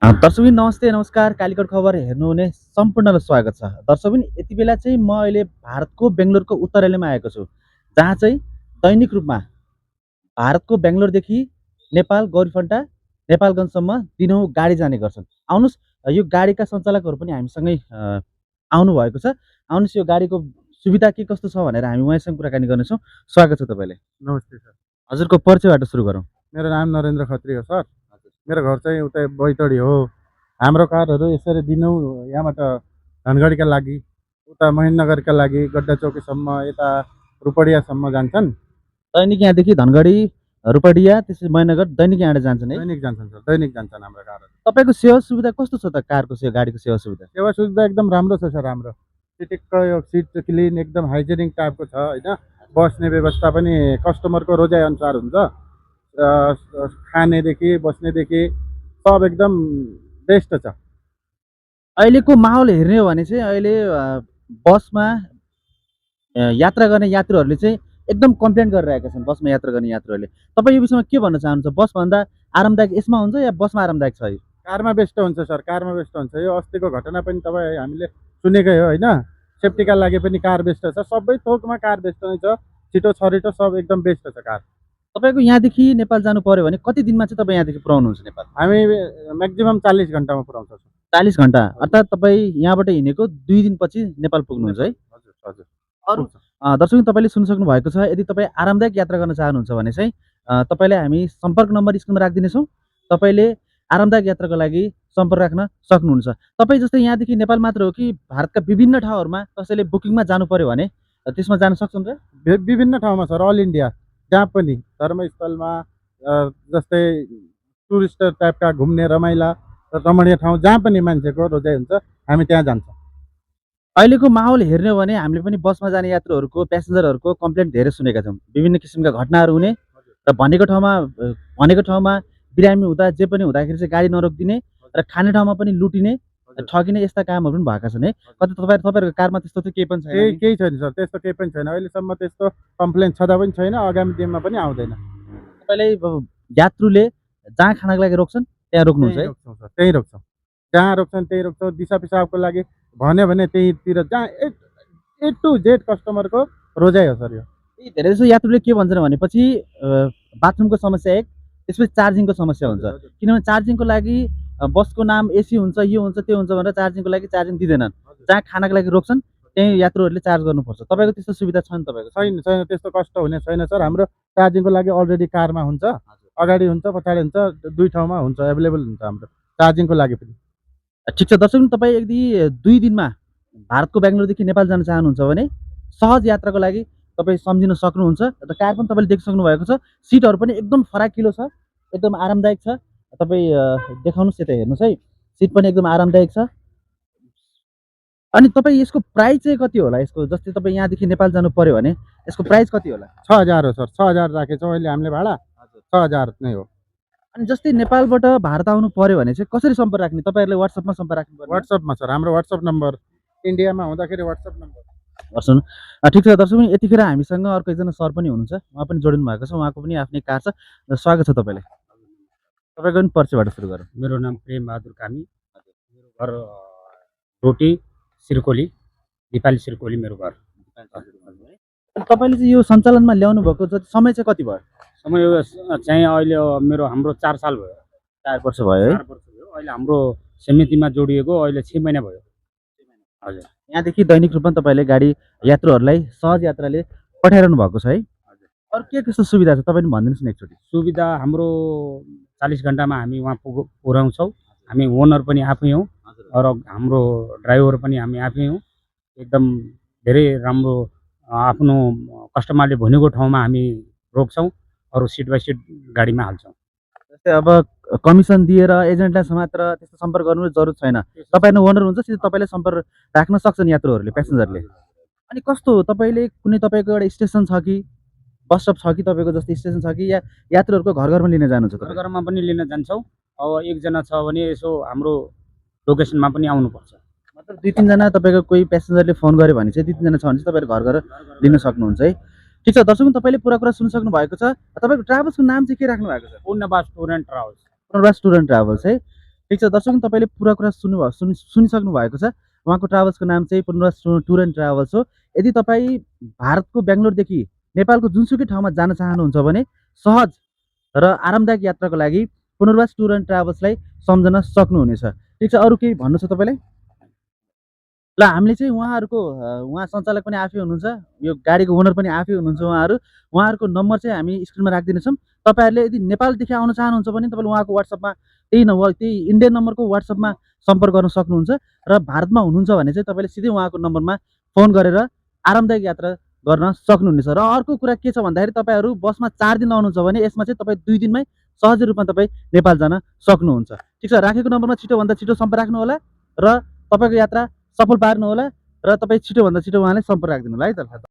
दर्शकबिन नमस्ते नमस्कार कालीकोट खबर हेर्नुहुने सम्पूर्णलाई स्वागत छ। दर्शकबिन यति बेला चाहिँ म अहिले भारतको बेङ्गलोरको उत्तरायणमा आएको छु, जहाँ चाहिँ दैनिक रूपमा भारतको बेङ्गलोरदेखि नेपाल गौरीफन्टा नेपालगञ्जसम्म दिनहुँ गाडी जाने गर्छन्। आउनुहोस्, यो गाडीका सञ्चालकहरू पनि हामीसँगै आउनुभएको छ। आउनुहोस्, यो गाडीको सुविधा के कस्तो छ भनेर हामी उहाँसँग कुराकानी गर्नेछौँ। स्वागत छ तपाईँलाई। नमस्ते सर। हजुरको परिचयबाट सुरु गरौँ। मेरो नाम नरेन्द्र खत्री हो सर। मेरो घर चाहिँ उतै बैतडी हो। हाम्रो कारहरू यसरी दिनौँ यहाँबाट धनगढीका लागि, उता महेन्द्रनगरका लागि, गड्डा चौकीसम्म, यता रुपडियासम्म जान्छन्। दैनिक यहाँदेखि धनगढी, रुपडिया, त्यसपछि महेन्द्रनगर दैनिक यहाँबाट जान्छन् है? दैनिक जान्छन् सर, दैनिक जान्छन् हाम्रो कारहरू। तपाईँको सेवा सुविधा कस्तो छ त? कारको गाडीको सेवा सुविधा? सेवा सुविधा एकदम राम्रो छ सर। राम्रो चिटिक्क यो सिट क्लिन एकदम हाइजेनिक टाइपको छ होइन। बस्ने व्यवस्था पनि कस्टमरको रोजाइ अनुसार हुन्छ। खानेदेखि बस्नेदेखि सब एकदम बेस्ट छ। अहिलेको माहौल हेर्ने हो भने चाहिँ अहिले बसमा यात्रा गर्ने यात्रुहरूले चाहिँ एकदम कम्प्लेन गरिरहेका छन्। बसमा यात्रा गर्ने यात्रुहरूले तपाईँ यो विषयमा के भन्न चाहनुहुन्छ? बसभन्दा आरामदायक यसमा हुन्छ या बसमा आरामदायक छ? यो कारमा बेस्ट हुन्छ सर, कारमा बेस्ट हुन्छ। यो अस्तिको घटना पनि तपाईँ हामीले सुनेकै हो होइन। सेफ्टीका लागि पनि कार बेस्ट छ। सबै थोकमा कार बेस्ट नै छ। छिटो छरिटो सब एकदम बेस्ट छ कार। तपाईँको यहाँदेखि नेपाल जानु पर्यो भने कति दिनमा चाहिँ तपाईँ यहाँदेखि पुऱ्याउनुहुन्छ नेपाल? हामी म्याक्सिमम् 40 घन्टामा पुऱ्याउँछौँ। 40 घन्टा अर्थात् तपाईँ यहाँबाट हिँडेको 2 दिनपछि नेपाल पुग्नुहुन्छ है? हजुर हजुर। अरू दर्शक तपाईँले सुनिसक्नु भएको छ। यदि तपाईँ आरामदायक यात्रा गर्न चाहनुहुन्छ भने चाहिँ तपाईँलाई हामी सम्पर्क नम्बर स्क्रिनमा राखिदिनेछौँ। तपाईँले आरामदायक यात्राको लागि सम्पर्क राख्न सक्नुहुन्छ। तपाईँ जस्तै यहाँदेखि नेपाल मात्र हो कि भारतका विभिन्न ठाउँहरूमा कसैले बुकिङमा जानु पर्यो भने त्यसमा जान सक्छन् र? विभिन्न ठाउँमा सर, अल इन्डिया जहाँ पनि धर्मस्थलमा जस्तै टुरिस्ट टाइपका घुम्ने रमणीय ठाउँ जहाँ पनि मान्छेको रोजाइ हुन्छ हामी त्यहाँ जान्छौँ। अहिलेको माहौल हेर्ने हो भने हामीले पनि बसमा जाने यात्रुहरूको प्यासेन्जरहरूको कम्प्लेन धेरै सुनेका छौँ। विभिन्न किसिमका घटनाहरू हुने र भनेको ठाउँमा बिरामी हुँदा जे पनि हुँदाखेरि चाहिँ गाडी नरोकिदिने र खाने ठाउँमा पनि लुटिने ठगिने यस्ता कामहरू पनि भएका छन् है। कति तपाईँहरूको कारमा त्यस्तो चाहिँ केही पनि छैन? केही छैन सर, त्यस्तो केही पनि छैन। अहिलेसम्म त्यस्तो कम्प्लेन छँदा पनि छैन, आगामी दिनमा पनि आउँदैन। तपाईँले यात्रुले जहाँ खानाको लागि रोक्छन् त्यहाँ रोक्नुहुन्छ है? त्यहीँ रोक्छौँ, जहाँ रोक्छन् त्यहीँ रोक्छौँ। दिशा पिसाबको लागि भन्यो भने त्यहीँतिर जहाँ ए टु जेड कस्टमरको रोजाइ हो सर यो। धेरै जसो यात्रुले के भन्छन् भनेपछि बाथरुमको समस्या एक, त्यसपछि चार्जिङको समस्या हुन्छ। किनभने चार्जिङको लागि बसको नाम एसी हुन्छ, यो हुन्छ त्यो हुन्छ भनेर चार्जिङको लागि चार्जिङ दिँदैनन्। जहाँ खानाको लागि रोक्छन् त्यहीँ यात्रुहरूले चार्ज गर्नुपर्छ। तपाईँको त्यस्तो सुविधा छ नि? तपाईँको छैन छैन, त्यस्तो कष्ट हुने छैन सर। हाम्रो चार्जिङको लागि अलरेडी कारमा हुन्छ, अगाडि हुन्छ पछाडि हुन्छ, दुई ठाउँमा हुन्छ, एभाइलेबल हुन्छ हाम्रो चार्जिङको लागि पनि। ठिक छ दर्शक, तपाईँ यदि 2 दिनमा भारतको बेङ्गलोरदेखि नेपाल जान चाहनुहुन्छ भने सहज यात्राको लागि तपाईँ सम्झिन सक्नुहुन्छ। र कार पनि तपाईँले देखिसक्नु भएको छ। सिटहरू पनि एकदम फराकिलो छ, एकदम आरामदायक छ। तपाईँ देखाउनुहोस्, यता हेर्नुहोस् है, सिट पनि एकदम आरामदायक छ। अनि तपाईँ यसको प्राइस चाहिँ कति होला यसको? जस्तै तपाईँ यहाँदेखि नेपाल जानु पर्यो भने यसको प्राइस कति होला? 6000 हो सर, 6000 राखेछौँ अहिले हामीले भाडा। 6000 नै हो। अनि जस्तै नेपालबाट भारत आउनु पर्यो भने चाहिँ कसरी सम्पर्क राख्ने? तपाईँहरूले व्हाट्सएपमा सम्पर्क राख्नु पर्छ? व्हाट्सएपमा सर, हाम्रो व्हाट्सएप नम्बर इन्डियामा हुँदाखेरि व्हाट्सएप नम्बर। हस्, ठिक छ दर्शक, यतिखेर हामीसँग अर्को एकजना सर पनि हुनुहुन्छ, उहाँ पनि जोडिनु भएको छ। उहाँको पनि आफ्नै कार छ। स्वागत छ तपाईँलाई। तपाईँको पनि परिचयबाट सुरु गरौँ। मेरो नाम प्रेम बहादुर कामी, मेरो घर रोटी सिरकोली, नेपाली सिरकोली मेरो घर। तपाईँले चाहिँ यो सञ्चालनमा ल्याउनु भएको जति समय चाहिँ कति भयो? समय चाहिँ अहिले हाम्रो 4 साल भयो। 4 वर्ष भयो है? 4 वर्ष भयो। अहिले हाम्रो समितिमा जोडिएको अहिले 6 महिना भयो। हजुर। यहाँदेखि दैनिक रूपमा तपाईँले गाडी यात्रुहरूलाई सहज यात्राले पठाइरहनु भएको छ है? अरू के कस्तो सुविधा छ तपाईँ पनि भनिदिनुहोस् न एकचोटि। सुविधा हाम्रो 40 घन्टामा हामी वहाँ पुर्याउँछौँ। हामी ओनर पनि आफै हौँ र हाम्रो ड्राइभर पनि हामी आफै हौँ। एकदम धेरै राम्रो आफ्नो कस्टमरले भनेको ठाउँमा हामी रोक्छौँ, अरू सिट बाई सिट गाडीमा हाल्छौँ। जस्तै अब कमिसन दिएर एजेन्टलाई समातेर त्यस्तो सम्पर्क गर्नु जरुरत छैन। तपाईँ ओनर हुन्छ, सिधै तपाईँले सम्पर्क राख्न सक्छन् यात्रुहरूले, प्यासेन्जरले। अनि कस्तो हो, तपाईँले कुनै तपाईँको एउटा स्टेसन छ कि बस स्टप छ कि तपाईँको जस्तै स्टेसन छ कि या यात्रुहरूको घर घरमा लिन जानुहुन्छ? घर घरमा पनि लिन जान्छौँ। अब एकजना छ भने यसो हाम्रो लोकेसनमा पनि आउनुपर्छ। मतलब 2-3 जना तपाईँको कोही प्यासेन्जरले फोन गर्यो भने चाहिँ 2-3 जना छ भने चाहिँ तपाईँहरू घर घर लिन सक्नुहुन्छ है? ठिक छ दर्शक, तपाईँले पुरा कुरा सुनिसक्नु भएको छ। तपाईँको ट्राभल्सको नाम चाहिँ के राख्नु भएको छ? Purnabas tour and travels. Purnabas tour and travels है? ठिक छ दर्शक, तपाईँले पुरा कुरा सुनिसक्नु भएको छ। उहाँको ट्राभल्सको नाम चाहिँ पुनर्वास टुर एन्ड ट्राभल्स हो। यदि तपाईँ भारतको बेङ्गलोरदेखि नेपालको जुनसुकै ठाउँमा जान चाहनुहुन्छ भने सहज र आरामदायक यात्राको लागि पुनर्वास टुर एन्ड ट्राभल्सलाई सम्झन सक्नुहुनेछ। ठिक छ, अरू केही भन्नु छ तपाईँलाई? ल हामीले चाहिँ उहाँ सञ्चालक पनि आफै हुनुहुन्छ, यो गाडीको ओनर पनि आफै हुनुहुन्छ उहाँहरूको नम्बर चाहिँ हामी स्क्रिनमा राखिदिनेछौँ। तपाईँहरूले यदि नेपालदेखि आउन चाहनुहुन्छ भने तपाईँले उहाँको वाट्सएपमा त्यही इन्डियन नम्बरको वाट्सएपमा सम्पर्क गर्न सक्नुहुन्छ। र भारतमा हुनुहुन्छ भने चाहिँ तपाईँले सिधै उहाँको नम्बरमा फोन गरेर आरामदायक यात्रा गर्न सक्नुहुनेछ। र अर्को कुरा के छ भन्दाखेरि तपाईँहरू बसमा 4 दिन आउनुहुन्छ भने यसमा चाहिँ तपाईँ 2 दिनमै सहज रूपमा तपाईँ नेपाल जान सक्नुहुन्छ। ठिक छ, राखेको नम्बरमा छिटोभन्दा छिटो सम्पर्क राख्नुहोला र तपाईँको यात्रा सफल पार्नुहोला र तपाईँ छिटोभन्दा छिटो उहाँलाई सम्पर्क राखिदिनु होला है त।